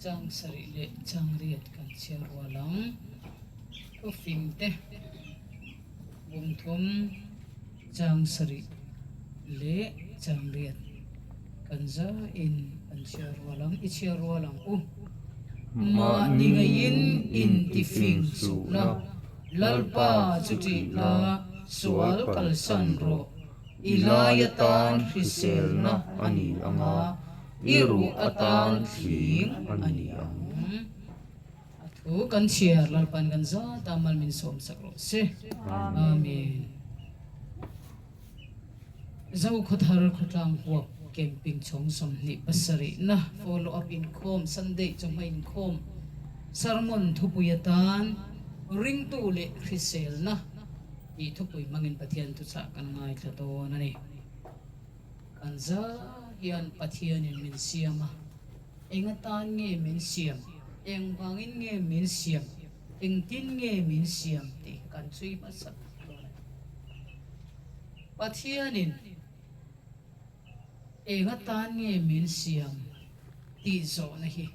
Chang sarih leh chang riat kan chhiar rual ang. Thufing te bungthum chang sarih leh chang riat kan zaiin kan chhiar rual ang. I chhiar rual ang u. Mahni ngeiin intifing suh la, Lalpa chu ṭih la, sual kalsan rawh. I lai atan hriselna a ni ang a, i ruh atan thling a ni ang. A thu kan chhiar Lalpan kan zat a, mal min sawmsak rawh se. Amen. Zokhawthar khawtlang huap camping chhawng 27 na follow up inkhawm Sunday chawhma inkhawm sermon thupui atan ringtu leh hriselna Tih thupui hmangin Pathian thuchah kan ngaithla dawn a ni. Kan za hian Pathianin min siam a, eng atan nge min siam, eng vangin nge min siam, engtin nge min siam tih hi kan chhui hmasa dawn a ni. Pathianin eng atan nge min siam tih zawhna hi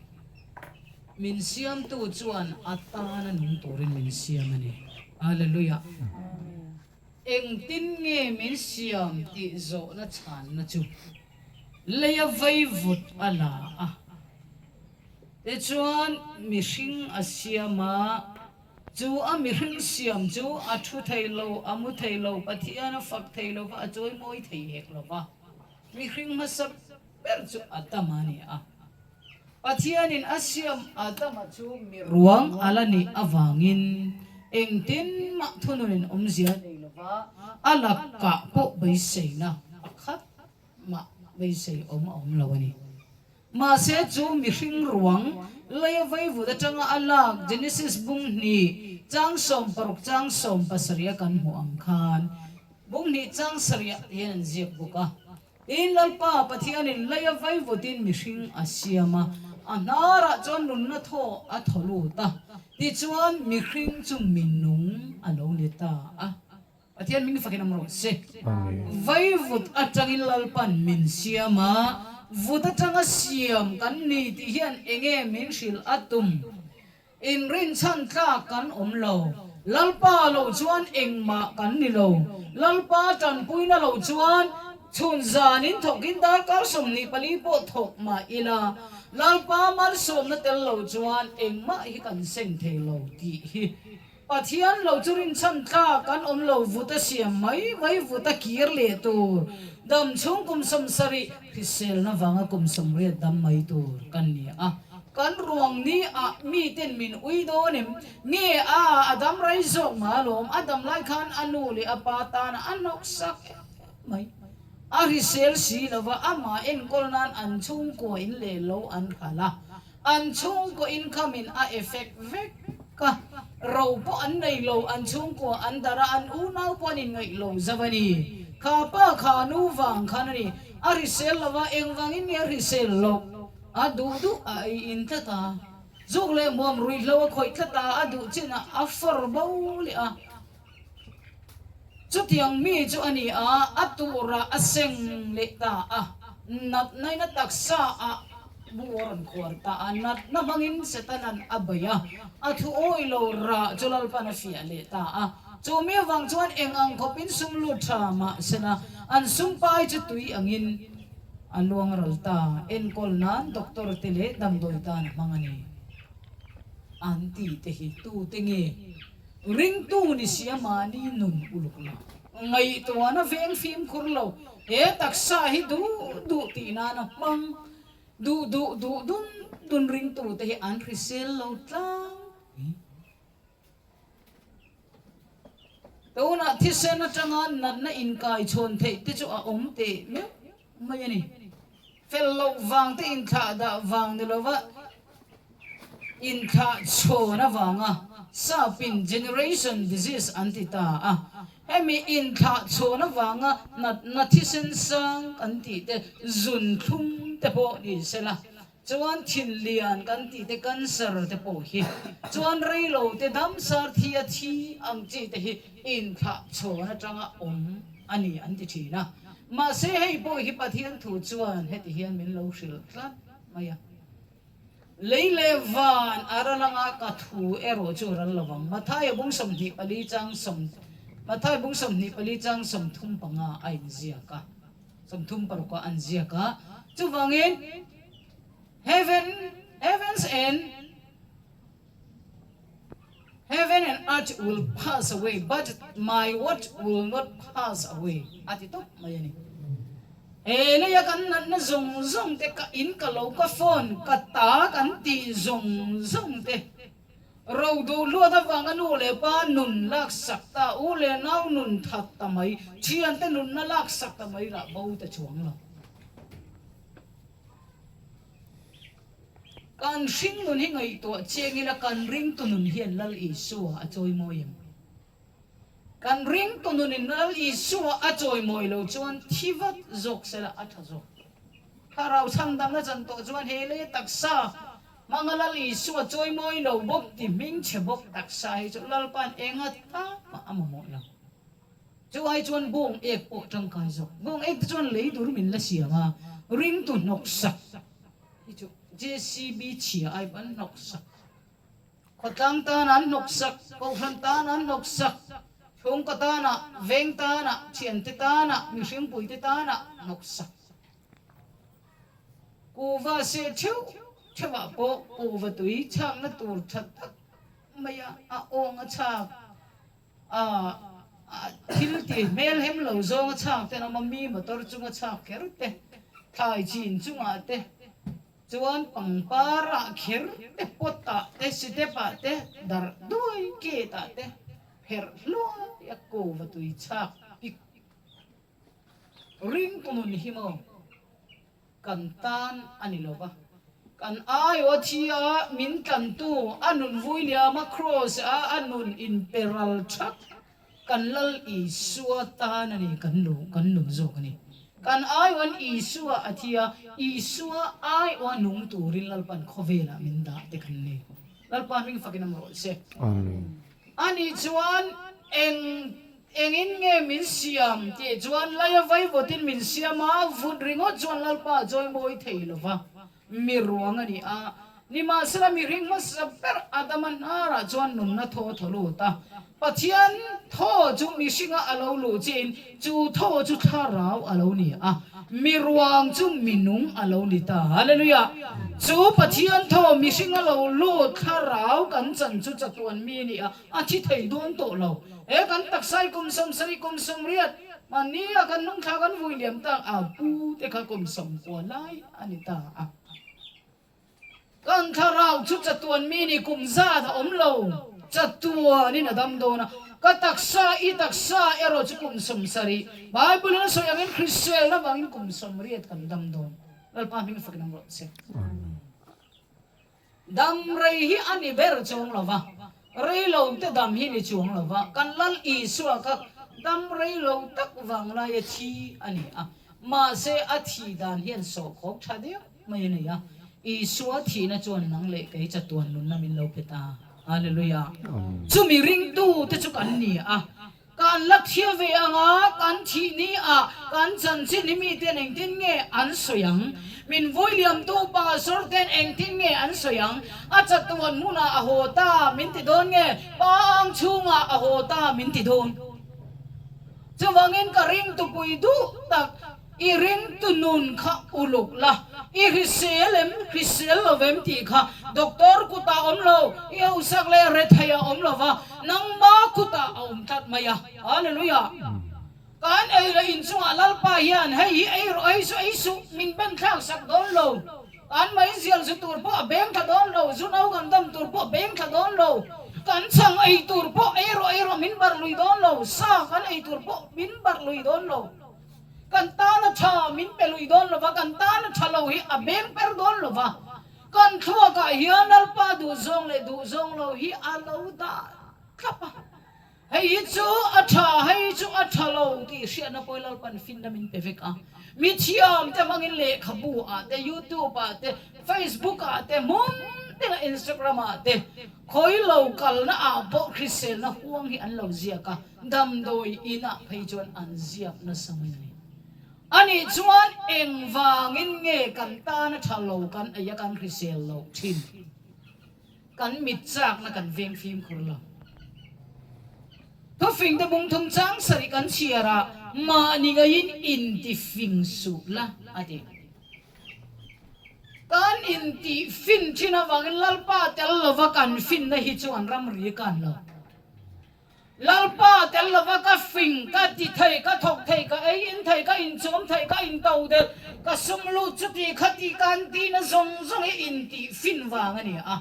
Min siamtu chuan a tana nung turin min siam a ni. Hallelujah! Engtin nge min siam tih zawhna chhanna chu leia vaivut a la a. Tichuan mihring a siam a, chu a mihring siam chu a thu thei lo, a mu thei lo, Pathian a fak thei lo va, a chawimawi thei hek lo va. Mihring hmasa ber chu Adama a ni a. Pathianin a siam Adama chu mi ruang a la nih avangin engtin mah thununin awmzia nei lova a lakah pawh beiseina pakhat mah beisei awm a awm lo a ni. Mahse chu mihring ruang leia vaivut atanga a lak Genesis bung hnih chang 16 chang 17 a kan hmuh ang khan bung hnih chang sarih ah hian an ziak bawk a. Tin, Lalpa Pathianin leia vaivutin mihring a siam a, a hnarah chuan nunna thaw a thaw lut a, tichuan mihring chu minung a lo ni ta a. Pathian hming fakin awm rawh se. Vaivut atangin Lalpan min siam a, vut atanga siam kan ni tih hian enge min hrilh a tum? Inrinchhan tlak kan awm lo. Lalpa lo chuan engmah kan ni lo. Lalpa tanpuina lo chuan chhun zanin thawkin darkar 24 pawh thawk mah ila, Lalpa malsawmna tel lo chuan engmah hi kan seng thei lo tih hi Pathian lo chu rinchhan tlak kan awm lo vut a siam mai mai vut a kir leh tur dam chhung kum 70 hriselna vanga kum 80 dam mai tur kan ni a. Kan ruang ni ah mi ten min ui dawn em? Nge a, a dam rei zawk ma alawm, a dam lai khan a nu leh a pa tana a hnawk sak em mai. A hrisel si lova amah enkawl nan an chhungkua in leh lo an hral a, an chhungkaw income in a effect vek a, ro pawh an nei lo, an chhungkua an darh a, an unau pawh an inngaih lo zo a ni. Kha pa kha nu vang khan a ni, a hrisel lova engvangin nge a hrisel loh? A duh duh a ei in tlat a, zuk leh hmuam ruihhlo a khawih tlat a, a duh chin ah a fawr bo leh a. Chutiang mi chu a ni a, a turah a seng leh ta a, natnaina taksa ah bu a rawn khuar ta a, natna hmangin Setanan a bei a, a thu awih lo rah chu Lalpan a fiah leh ta a. Chu mi avang chuan eng ang khawpin sum lut tha mah sela, an sum pai chu tui angin A luang ral ta, enkawl nan doctor te leh damdawi tan a hmang a ni. An ti te hi tu te nge? Ringtu ni sia mahni nun uluk lo. Ngaihtuahna veng fimkhur lo, he taksa hi duh duh tih nana hmang, duh duh duh dun dun ringtu te hi an hrisel lo tlangpui. Tunah thisen atanga natna inkai chhawn theih te chu a awm teh meuh mai a ni. Fel loh vang te inthlah dah vang ni lova inthlah chhawn avanga sapin generation disease an ti ta a. Hemi inthlah chhawn avanga natna thisen sang kan tih te zun thlum te pawh ni sela Chuan thinlian kan tih te cancer te pawh hi chuan reilo te dam sar thi a thi ang chi te hi inthlah chhawn atanga awm a ni an ti thin a. Mahse hei pawh hi Pathian thu chuan heti hian min lo hrilh tlat mai a. Lei leh van a ral anga ka thu erawh chu ral lo vang. Mathaia bung 24 chang sawm Mathaia bung 24 chang 35 a inziak a, 36 a an ziak a. Chuvangin heaven heavens and Heaven and earth will pass away but my word will not pass away a ti tawp mai a ni. He leia kan natna zawng zawng te, ka in ka lo ka phone ka ta kan tih zawng zawng te, ro duh hluat avanga nu leh pa nun laksak ta, u leh nau nun that ta mai, thiante nunna laksak ta mai lah bo ta chuang lo. Kan hring nun hi ngaihtuah chiang ila kan ringtu nun hian Lal Isua a chawimawi em? Kan ringtu nunin Lal Isua a chawimawi lo chuan thi vat zawk sela a tha zawk. Thlarau chhandamna chan tawh chuan he lei taksa hmanga Lal Isua chawimawi lo bawk ti hmingchhe bawk taksa hi chu Lalpa'n enga tak mah a mamawh lo. Chu ai chuan bawng ek pawh tangkai zawk. Bawng ek te chuan lei dur min la siam a, ringtu hnawksak hi chu JCB chhia ai pawh an hnawksak. Khawtlang tan an hnawksak, Kohhran tan an hnawksak, chhungkaw tanah, veng tanah, thiante tanah, mihringpuite tanah hnawksak. Kuhva seh theuh theuhah pawh kuhva tui chhakna tur tha tak maia a awng a chhak. A thil ti hmel hem lo zawnga chhak ten awm a, mi motor chunga chhak kher te, thlai chin chungah te, chuan pangpar ah kher te, pot ah te, sitep ah te, darh duai gate ah te pherh hluai a ko va tui chhak pik ring tu nun hi maw. Kan tan a ni lo va. Kan aiaw thi a min tlantu a nun vui liama Kraws a a nun inpe ral thak kan Lal Isua tan a ni kan lu kan nun zawk a ni. Kan aiawn Isua a thi a, Isua aiaw nung turin Lalpan khawvelah min dah te kan ni. Lalpa hming fakin awm rawh se. Amen. Ani chuan eng Engin nge min siam tih chuan laia vaivawtin min siam a, vut ringawt chuan Lalpa a chawimawi thei lo va, mi ruang a ni a. Nimahsela mihring hmasa ber Adama hnarah chuan nunna thaw thaw lut a, Pathian thaw chu mihringa a lo luh chiin chu thaw chu thlarau a lo ni a, mi ruang chu minung a lo ni ta. Hallelujah! Chu Pathian thaw mihringa lo lut thlarau kan chan chu chatuan mi a ni a, A thi thei dawn tawh lo. He kan taksai kum 70 kum 80 mahni a kan hnungthla kan vui liam tak a pu te kha kum 90 lai a ni ta a. Kan thlarau chu chatuan mi ni kum zat a awm lo, chatuan in a dam dawn a. Ka taksa i taksa erawh chu kum 70. Bible in a sawi angin hriselna vangin kum 80 kan dam dawn. Lalpa hming fakin awm rawh se. Dam rei hi a ni ber chuang lo va, rei lo te dam hi ni chuang lo va, kan Lal Isua kha dam rei lo tak vang laia thi a ni a, mahse a thih dan hian sawhkhawk tha deuh mai a nei a, Isua thihna chuan nang leh kei chatuan nunna min lo pe ta. Hallelujah! Chumi ringtute chu kan ni a. Kan la thia ve ang a, kan thih ni ah kan chanchin hi miten engtin nge an sawi ang? Min vui liamtu pastor ten engtin nge an sawi ang? A chatuan hmunah a haw ta min ti dawn nge? Pa ang chhungah a haw ta min ti dawn? Chuvangin ka ringtupui duh tak I ringtu nun kha uluk la, i hrisel em, hrisel lo vem tih kha doctor kutah awm lo, i hausak leh rethei a awm lo va, nangma kutah a awm tlat mai a. Hallelujah! Kan ei leh inchungah Lalpa hian hei hi ei rawh, hei chu ei suh, min ben thlak sak dawn lo, kan meizial zu tur pawh a beng thla dawn lo, zu no kan dam tur pawh a beng thla dawn lo, kan chhang ei tur pawh ei rawh, ei rawh min barh lui dawn lo, sa kan ei tur pawh min barh lui dawn lo. Kan tana tha min pe lui dawn lova, kan tana tha lo hi a beng per dawn lova, kan thluakah hian Lalpa duhzawng leh duhzawng lo hi a lo dah thlap a. Hei hi chu a tha, hei hi chu a tha lo tih hriatna pawh hi Lalpa'n finna min pe vek a. Mi thiam te hmangin lehkhabu ah te, YouTube ah te, Facebook ah te, hmun tinah Instagram ah te, khawi lo kalna ah pawh hriselna huang hi an lo ziak a. Damdawi inah phei chuan an ziak nasa mai a ni. Anih chuan engvangin nge kan tana tha lo kan ei a kan hrisel loh thin? Kan mit chakna kan veng fimkhur lo. Thufing te bungthum chang sarih kan chhiar a, mahni ngaiin intifing suh la a ti. Kan intihfin thin avangin Lalpa tel lova kan finna hi chuan ramri kan lo. Lalpa tel lova ka fing, ka ti thei, ka thawk thei, ka ei in thei, ka inchawm thei, ka into del, ka sum lut chuti khati kan tihna zawng zawng hi intih fin vang a ni a.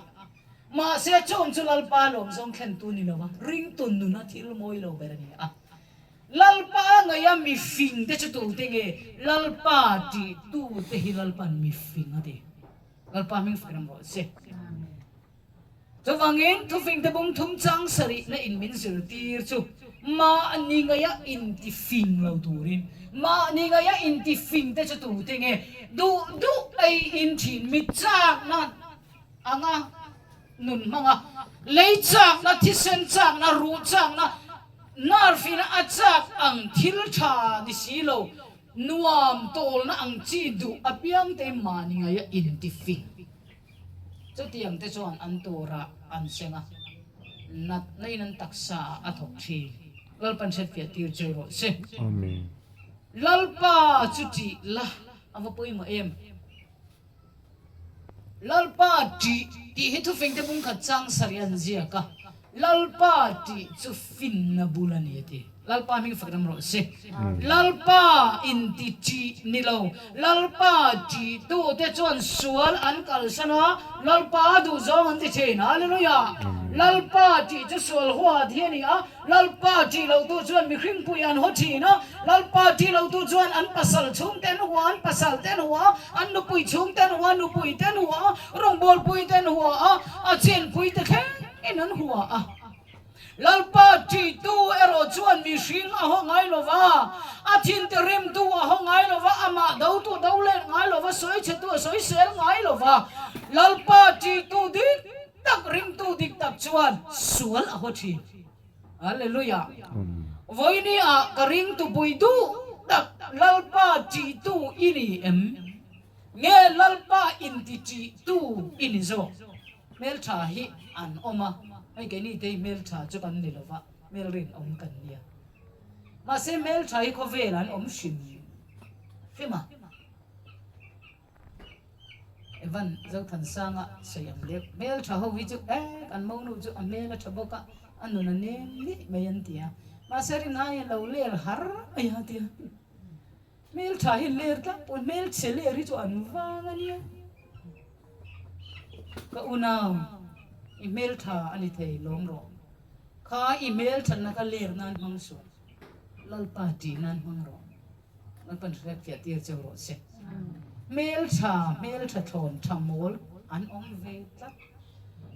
Mahse chung chu Lalpa lawmzawng thlentu ni lova ringtu nuna thil mawi lo ber a ni a. Lalpa ngaia mi fing te chu tute nge? Lalpa tih tute hi Lalpa'n mi fing a ti. Lalpa hming fak ram rawh se. Chuvangin, thufingte bung thum chang sarihna in min zirtir chu mahni ngaia intifing lo turin, mahni ngaia intifing te chu tute nge duh duh ei in thin mi chakna anga nun hmanga lei chakna, thisen chakna, ruh chakna, narfina a chak ang thil tha ni si lo, nuam tawlna ang chi duh apiangte mahni ngaia intifing. Chutiang te chuan an turah an seng a, natna in an taksa ah a thawk thin. Lalpan hriatfiah tir che rawh se. Amen. Lalpa chu ṭih la a va pawimawh em? Lalpa ṭih tih hi thufingte bungkhat chang sarih an ziak a. Lalpa tih chu finna bul a ni a ti. Lalpa hming fak ram rawh se. Lalpa inti tih ni lo. Lalpa tihtute chuan sual an kalsan a, Lalpa a duhzawng an ti thin. Hallelujah! Lalpa tih chu sual huat hi a ni a, Lalpa tih lohtu chuan mihring pui an haw thin a, Lalpa tih lohtu chuan an pasal chhungte an hua, an pasal te an hua, an nupui chhungte an hua, nupui te an hua, rawngbawlpui te an hua a, a chenpui te thleng in an hua a. Lalpa ṭihtu erawh chuan mihring a haw ngai lo va, a thinte rimtu a haw ngai lo va, amah dotu do let ngai lo va, sawichhetu a sawisel ngai lo va. Lalpa ṭihtu dik tak, ringtu dik tak chuan sual a haw ṭhin. Hallelujah! Vawiini ah ka ringtu pui duh tak Lalpa ṭihtu i ni em? Nge Lalpa inti ṭihtu i ni zawk? Hmelṭha hi an awm a, hei keini te hi hmelṭha chu kan ni lova, hmel rinawm kan nia. Mahse hmelṭha hi khawvel an awm hrim hrim a. Evan Zothansanga sawi ang deuh, hmelṭha ho hi chu eh kan monu chu a hmel a ṭha bawk a, a nun a nem nih mai an ti a. Mahse rinhai a lo ler har mai a tia. Hmelṭha hi ler tlak pawh hmelchhe ler hi chu an vang a nia. Ka unau, i hmelṭha a ni thei lawm rawh. Kha i hmelṭhatna kha ler nan hmang suh. Lalpa ṭih nan hmang rawh. Lalpan hriatfiah tir cheu rawh se. Hmelṭha, hmelṭha thlawn ṭha mawl an awm ve tlat.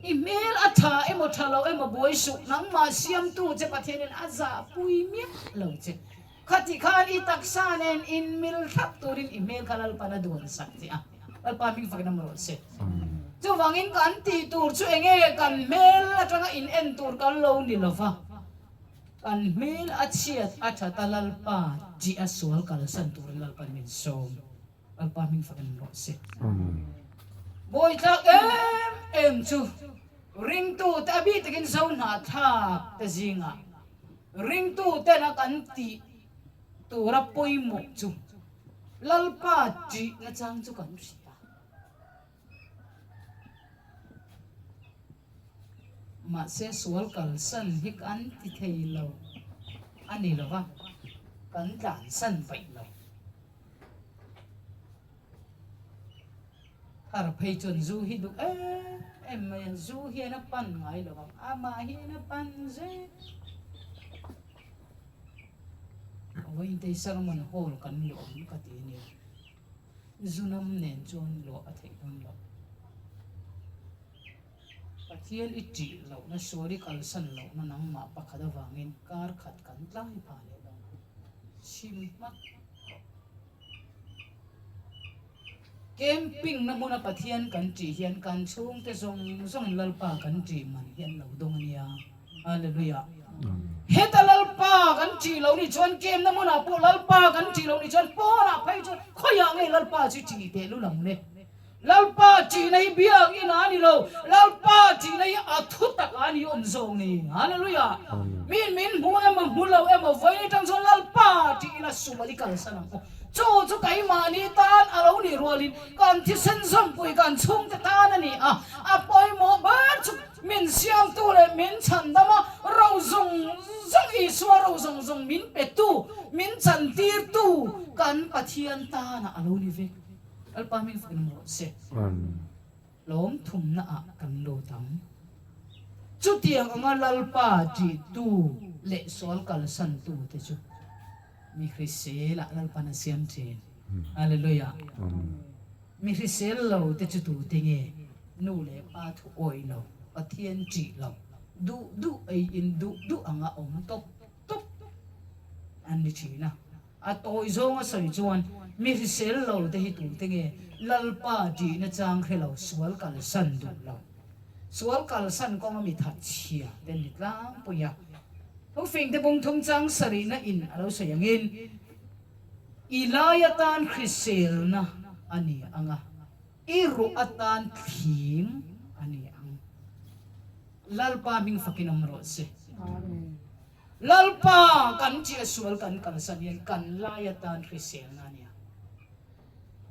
I hmel a ṭha emaw ṭha lo emaw buai suh, nangmah siamtu che Pathianin a zahpui miah lo che. Khati khan i taksa nen inmil thlap turin i hmel kha Lalpan a duan sak che a, Lalpa hming fakin awm rawh se. Chuvangin kan tih tur chu eng nge kan hmel atanga in en tur kan lo ni lo va, kan hmel a chhiat a that a Lalpa tih a sual kalsan turin Lalpan min sawm. Lalpa hming fakin awm rawh se. Bawitlak em em chu ringtute a bik takin Zohnahthlak te zingah Ringtu tena kan tih tura pawimawh chu Lalpa tih nachang chu kan hria. Mahse sual kalsan hi kan ti thei lo a ni lo va, kan tlansan vaih lo. Thar phei chuan zu hi duh em em mai a, zu hian a pan ngai lo ang, amah hian a pan zel. Vawiintei sermon hall kan luah awm ka ti ania, zu nam nen chuan luah a theih dawn loh. Pathian i ṭih lohna, sual i kalsan lohna nangmah pakhat avangin kar khat kan tlai phah leh dawn. Chhim hmak rawh. Camping na hmuna Pathian kan ṭih hian kan chhungte zawng zawngin Lalpa kan ṭih man hi an lo dawng a nia. Hallelujah. Heta Lalpa kan ṭih lo nih chuan kemna hmunah pawh Lalpa kan ṭih lo nih chuan pawnah phei chuan khawiah nge Lalpa chu ṭih teh lul ang le? Lalpa ṭihna hi biakinn a ni lo, Lalpa ṭihna hi a thu tak a ni awm zawk ni. Hallelujah! Min min hmu emaw hmu lo emaw vawiin aṭang chuan Lalpa ṭihna sual i kalsan ang u. Chu chu keimahni tan a lo nih rualin kan thisen zawmpui kan chhungte tan a ni a, a pawimawh ber chu min siamtu leh min chhandama ro zawng zawng Isua ro zawng zawng min petu, min chantirtu kan Pathian tanah a lo ni vek. Lalpa hming fak in rawh se. Lawm thumna ah kan lut ang. Chutiang anga Lalpa ṭihtu leh sual kalsantu te chu mi hrisel ah Lalpan a siam ṭhin. Hallelujah. Mi hrisel lo te chu tute nge? Nu leh pa thu awih lo, Pathian ṭih lo, duh duh ei in duh duh anga awm tawp tawp an ni ṭhin a. A tawi zawng a sawi chuan, Mi hrisel lo te hi tute nge Lalpa ṭihna chang hre lo, sual kalsan duh lo. Sual kalsan kawnga mi that chhia te an ni tlangpui a. Thufing te bung thum chang sarihna in a lo sawi angin, I lai atan hriselna a ni ang a, i ruh atan thling a ni ang. Lalpa hming fakin awm rawh se. Lalpa kan ṭih a sual kan kalsan hian kan lai atan hriselna a nia.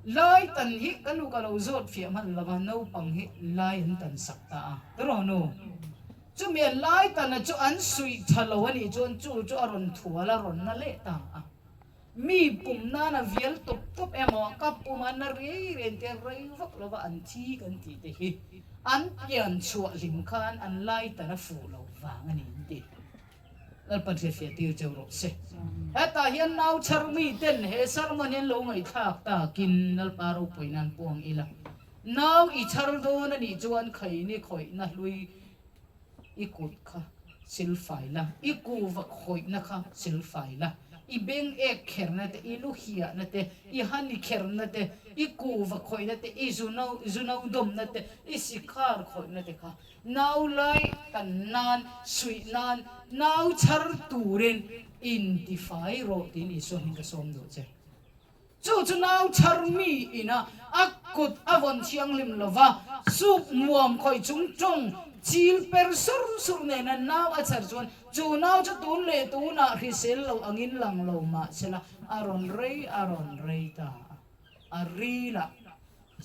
Lai tan hi ka nu ka lo zawt fiah hman lo va, naupang hi lai an tan sak ta a, tiraw nu? Chumi an lai tana chu an suih tha lo a nih chuan chu chu a rawn thual a rawn na leh ta a. Mi pum nana vial tawp tawp emaw ka pum a na riai riai te rei vak lo va an thi kan tih te hi an pian chhuah hlim khan an lai tan a fuh lo vang a ni an ti. Lalpan hriatfiah tir cheu rawh se. Hetah hian nau chhar mi ten he sermon hi an lo ngaihthlak takin Lalpa ropui nan puang ila. Nau i chhar dawn a nih chuan khaini khawihna hlui I kut kha silfai la, i kuva khawihna kha silfai la, i beng ek kherna te, i lu hiahna te, i hani kherna te, i kuva khawihna te, i zuno zuno dawmna te, i sikhar khawihna te kha nau lai tan nan, suih nan, nau chhar turin intifai rawh tiin Isua hming ka sawm duh che. Chu chu nau chhar mi ina a kut a vawn thianghlim lo va, suk muam khawih chung tawng chil per sur sur nena nau a chhar chuan chu nau chu tun leh tunah hrisel lo angin lang lo mah sela a rawn rei a rawn rei ta a. A rilah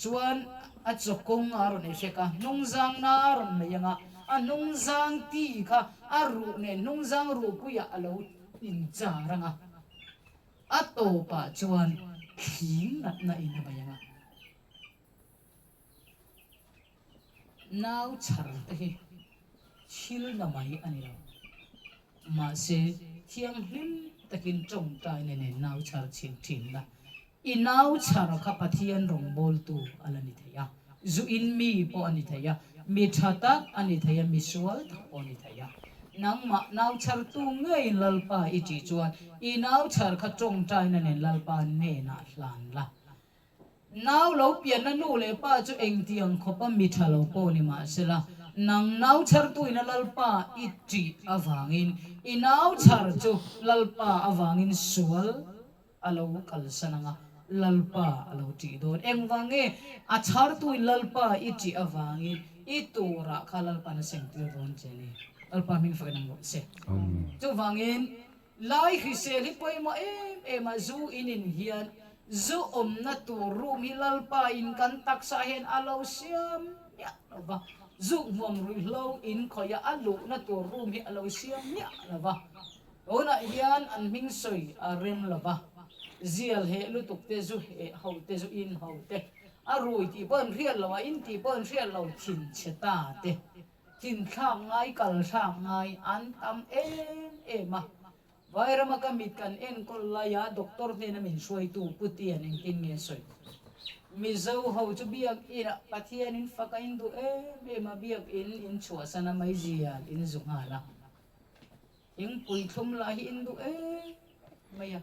chuan a chawkawng a rawn ehrek a, hnungzang na a rawn nei ang a, a hnungzang ti kha a ruh nen hnungzang ruhpuiah a lo inchar ang a. A tawpah chuan thling natna in a bei ang a. Nau chhar te hi thil na mai a ni lo. Mahse, thianghlim takin tawngtaina nen nau chhar chhin thin la, i nau chhar kha Pathian rawngbawltu a la ni thei a, zu in mi pawh a ni thei a, mi tha tak a ni thei a, mi sual tak pawh a ni thei a. Nangmah nau chhartu ngei Lalpa i tih chuan i nau chhar kha tawngtaina nen Lalpa hnenah hlan la. Nau lo pianna nu leh pa chu engtiang khawpa mi tha lo pawh ni mahsela, nang nau chhartuina Lalpa i tih avangin i nau chhar chu Lalpa avangin sual a lo kalsan ang a, Lalpa a lo ṭih dawn. Engvang nge a chhartuin Lalpa i ṭih avangin i turah kha Lalpa'n a sengtir dawn che ni? Lalpa hming fakin ang rawh se. Chuvangin lai hrisel hi pawimawh em em a, zu in in hian zu awmna tur room hi Lalpa in kan taksa hian a lo siam miah lo va, zu hmuam ruihhlo in khawih a a luhna tur room hi a lo siam miah lo va. Tunah hian an hming sawi a rem lo va, zial heh lutuk te, zu heh ho te, zu in ho te, a rui tih pawh an hriat lo, a in tih pawh an hriat lo, thinchhe ta te, thinthlak ngai, kalthlak ngai an tam em em a. Vairama ka mit kan enkawl laia doctor hnena min hruaitu Pu Tian engtin nge sawi? Mizo ho chu biakinah Pathianin fak a induh em em a, biakin in chhuahsan a, meizial in zu nghal a. Thingpui thlum lah hi in duh em mai a,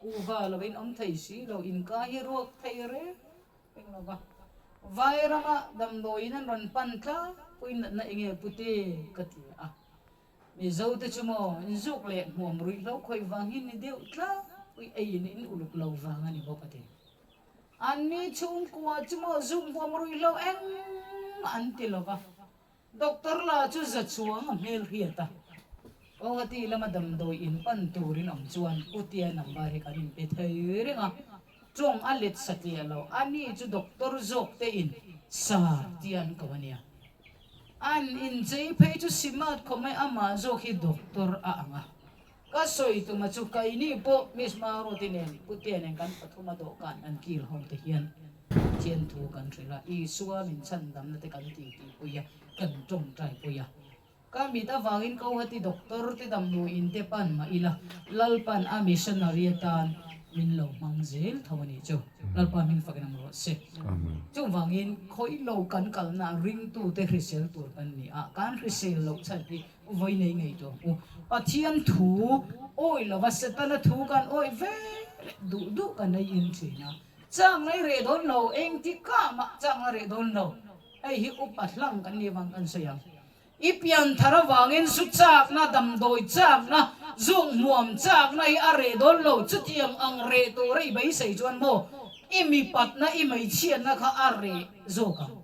kuhva lo in awm thei si lo, inka hi ruak thei reng reng lo va. Vairama damdawiin an rawn pan tlangpuiin natna enge pute ka ti a. Mizo te chu maw inzuk leh hmuam ruihhlo khawih vang hi ni deuh tlangpui eiin in uluk lo vang a ni bawk a ti. Anni chhungkua chu maw zuk hmuam ruihhlo engmah an ti lo va, Doctor la chu za chuang a hmel hriat a, Guwahati lama damdawi in pan turin awm chuan Putia number hi kan inpe thei reng a, tawng a let satliah lo, ani chu doctor zawk te in sar tia an ko a nia. An inchei phei chu smart khawp mai, amah zawk hi doctor a ang a. Ka sawi tuma chu keini pawh Miss Maruti nen Putea nen kan pathuma dawhkan an kil ho te hian Pathian thu kan hrilh a, Isua min chhandamna te kan titi pui a, kan tawngtai pui a. Ka mit avangin Guwahati doctor te damdawiin te pan mah ila Lalpan a missionary atan min lo hmang zel tho a nih chu. Lalpa hming fakin ang rawh se. Chuvangin khawih lo kan kalna ringtute hrisel tur kan ni a, kan hrisel loh chhan hi vawi nei ngei tur ang u. Pathian thu awih lova Setana thu kan awih ve leh duh duh kan ei in thin a, chak ngai reh dawn lo, engtikah mah chak ngai reh dawn lo. Hei hi upa hlang kan nih avang kan sawi ang. I pian thar avangin su chakna, damdawi chakna, zuk hmuam chakna hi a reh dawn lo. Chutiang ang reh tura i beisei chuan maw i mipatna, i hmeichhiatna kha a reh zawk ang.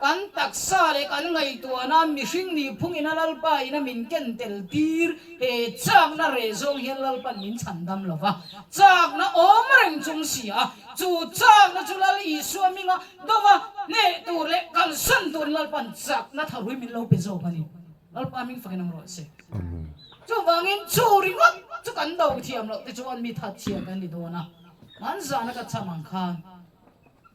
Kan taksa leh kan ngaihtuahna mihring nih phungin a Lalpa ina min ken tel tir he chakna reh zawng hian Lalpa'n min chhan dam lo va, chakna awm reng chung si a, chu chakna chu Lal Isua hminga Dova hneh tur leh kalsan turin Lalpa'n chakna tharui min lo pe zawk a ni. Lalpa hming fakin ang rawh se. Chuvangin chu ringawt chu kan do thiam loh te chuan mi that chhia kan ni dawn a. An zahna ka cham ang khan,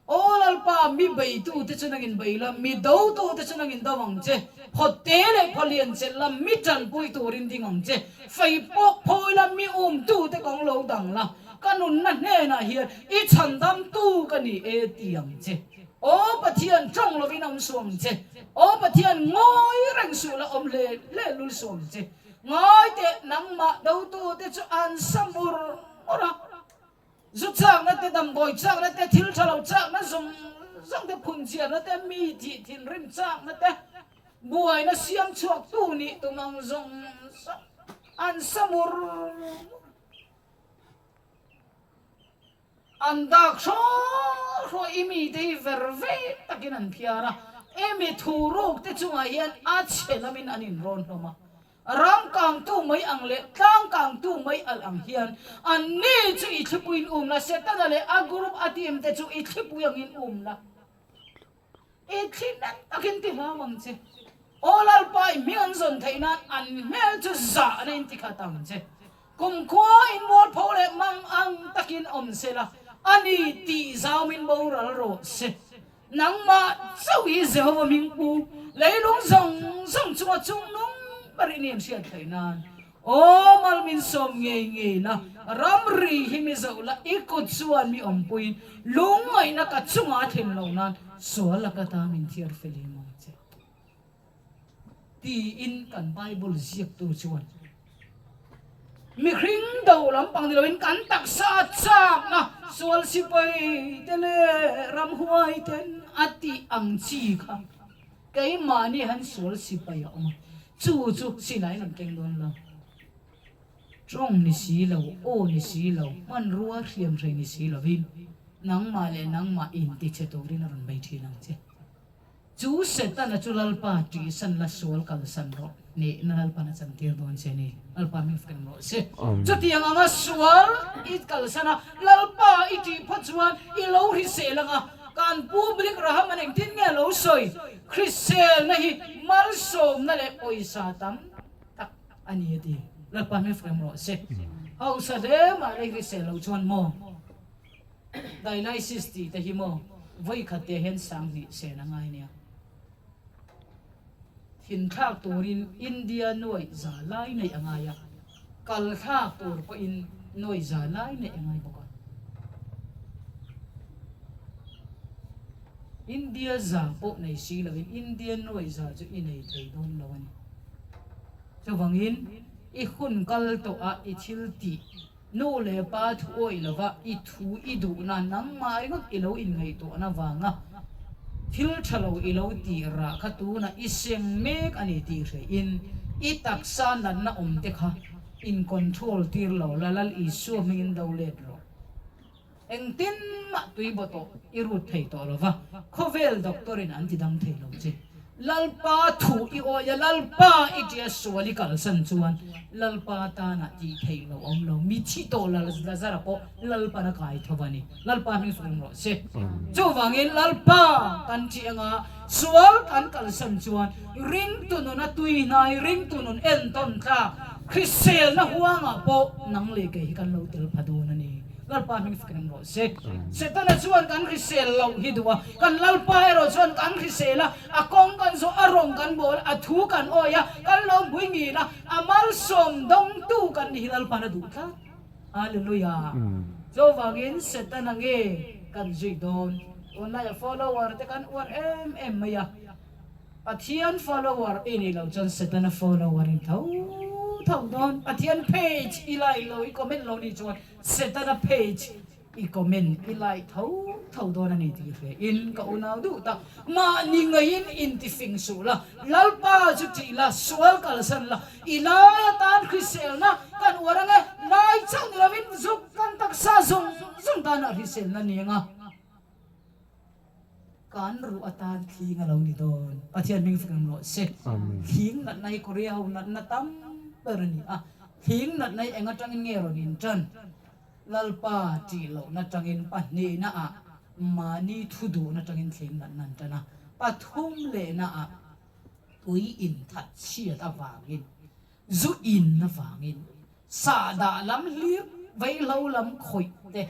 Aw Lalpa, mi beitu te chu nangin bei la, mi dotu te chu nangin do ang che. Phawte leh phawlian chelh la, mi tanpui turin ding ang che. Fei pawh phawi la, mi umtu te kawng lo dang la. Ka nunna hnenah hian i chhandamtu ka ni e ti ang che. Aw Pathian, tawng lovin awm suh ang che. Aw Pathian, ngawi reng suh la, awm hle hle lul suh ang che. Ngawi teh, nangmah dotute chu an sa mur mur a. Zu chakna te, damdawi chakna te, thil tha lo chakna zawng zawng te, phunchiarna te, mi thih thinrim chakna te, buaina siam chhuaktu nih tum ang zawng zawng an sa mur mur. An dak hraw hraw i mite hi ver ve takin an phiar a, emi thu ruk te chungah hian a chhe lamin an inrawn hlawm a. Ram kangtu mai ang leh tlang kangtu mai alh ang hian anni chu i thlipuiin um la, Setana leh a group a team te chu i thlipui angin um la. I thli nat takin ti hlau ang che. Aw Lalpa, i hming an zawn theih nan an hmel chu zahna in ti khat ang che. Kumkhua in mualpho leh mang ang takin awm se la, a ni tih zaumin boral rawh se. Nangmah chauh hi Jehova hming pu, leilung zawng zawng chunga chungnung ber i nen hriat theih nan. Aw mal min sawm ngei ngei la, ramri hi mi zoh la, i kut chuan mi awmpuiin lungngaihna ka chungah a thlen lo nan sual laka ta min thiar fel hi maw che? Tiin kan Bible ziaktu chuan mihring do lampang ni loin kan taksa chakna sual sipai te leh ramhuai ten a tih ang chi kha Keimahni han sual sipai a awm a, chu chu silaiin an keng dawn lo. Tawng ni si lo, aw ni si lo, hmanrua hriamhrei ni si lovin nangmah leh nangmah intichhe turin a rawn bei thin ang che. Chu Setana chu Lalpa ṭihsan la sual kalsan rawh, hnehna Lalpan a chantir dawn che ni. Lalpa hming fak rawh se. Chutiang anga sual i kalsan a, Lalpa i ṭih phawt chuan i lo hrisel ang a, Kan Pu Billy Graham an engtin nge lo sawi? Hriselna hi malsawmna leh pawisa tam tak a ni a ti. Lalpa hming fak em rawh se. Hausa hle mah leh hrisel lo chuan maw dialysis tih te hi maw vawikhat te hian 2000 sen a ngai nia. Thinthlak turin India nuaih za lai neih a ngai a, kal thlak tur pawhin nuaih za lai neih a ngai bawk a. India za pawh nei si lovin India nuaih za chu i nei thei dawn lo a ni. Chuvangin i hun kal tawh a i thil tih Nu leh pa thu awih lova i thu i duhna nangmah ringawt i lo inngaihtuahna vanga. Thil tha lo i lo tih rah kha tunah i seng mek a ni tih hrehin i taksa natna awm te kha in control tir lo la, Lal Isua hmingin do let rawh. Engtin mah tui baw tawh i rut thei tawh lo va, khawvel doctor in an ti dam thei lo che. Lalpa thu i awih a, Lalpa i tia sual i kalsan chuan Lalpa tanah tih theih loh awm lo. Mi thi tawh Lazara pawh Lalpan a kai tho a ni. Lalpa hming fak rawh se. Chuvangin Lalpa kan tih anga sual kan kalsan chuan ringtu nuna tui hnai, ringtu nun entawn tlak, hriselna huangah pawh nang leh kei hi kan lo tel pha dawn a ni. Lalpa hming fak rawh se. Setana chuan kan hrisel loh hi duh a, kan Lalpa erawh chuan kan hrisel a, a kawng kan zawh, a rawng kan bawl a, a thu kan awi a, kan lo bui ngil a, a malsawm dawngtu kan ni hi Lalpa'n a duh tlat. Hallelujah! Chuvangin Setana nge kan zui dawn? Tunlaiah follower te kan uar em em mai a. Pathian follower i nih loh chuan Setana follower i ni tho tho dawn. Pathian page i like lo, i comment lo nih chuan Setana page i comment, i like tho tho dawn a ni tih hria in ka unau duh tak. Mahni ngaiin intifing suh la, Lalpa chu tih la, sual kalsan la, i lai atan hriselna kan uar ang e, lai chauh ni lovin zuk kan taksa zawng zawng tanah hriselna ni ang a. Kan ruh atan thling a lo ni dawn. Pathian hming fak rawh se. Thling natna hi Korea ho natna tam ber a ni a. Thling natna hi eng atangin nge rawn intan? Lalpa tih lohna tangin pahnihna ah mahni thu duhna tangin thling natna an tan a. Pathum lehna ah tui inthat chhiat avangin, zu in avangin, sahdah lam hlir vaihlo lam khawih te,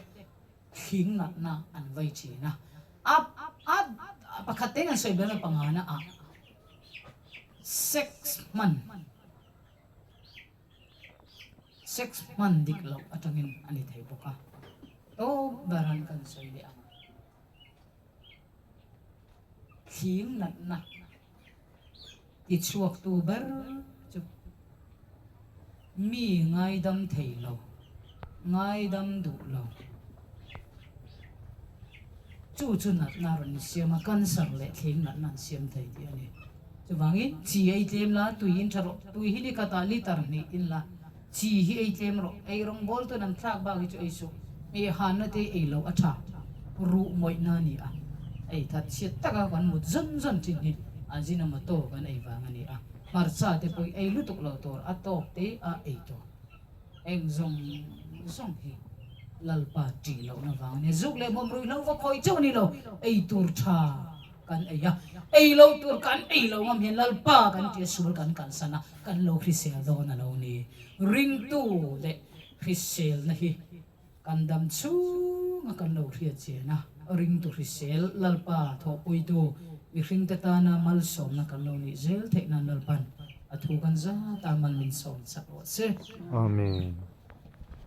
Thing natna an vei thin a, a a pakhat te an sawi ber a pangana ah sex hman sex hman dik loh atangin a ni thei bawk a, tawp ber an kan sawi leh ang. Thing natna tichhuaktu ber chu mi ngaidam thei lo, ngaidam duh lo. Chu chu natna rawn insiam a, cancer leh thling natna an siam thei tih a ni. Chuvangin chi ei tlem la, tui in tha rawh. Tui hi nikhatah litre hnih in la. Chi hi ei tlem rawh, ei rawngbawl tun an thlak bak hi chu ei suh, hmeh hanna te ei loh a tha, ruh mawihna a ni a, ei that chhiat taka kan mut zawn zawn thin hi Ajinomoto kan ei vang a ni a, hmarcha te pawh ei lutuk lo tur a tawk te a ei tur, eng zawng zawng hi Lalpa tih lohna vang a ni, zuk leh bawm ruihhlo va khawi chauh a ni lo, ei tur tha kan ei a, ei loh tur kan ei lo ngam hian Lalpa kan tia sual kan kalsan a, Kan lo hrisel dawn a lo ni. Ringtu leh hriselna hi kan dam chhunga kan lo hriat chian a, ringtu hrisel Lalpa thawhpuitu mihringte tana malsawmna kan lo nih zel theih nan Lalpan a thu kan zata mal min sawm chak rawh se. Amen.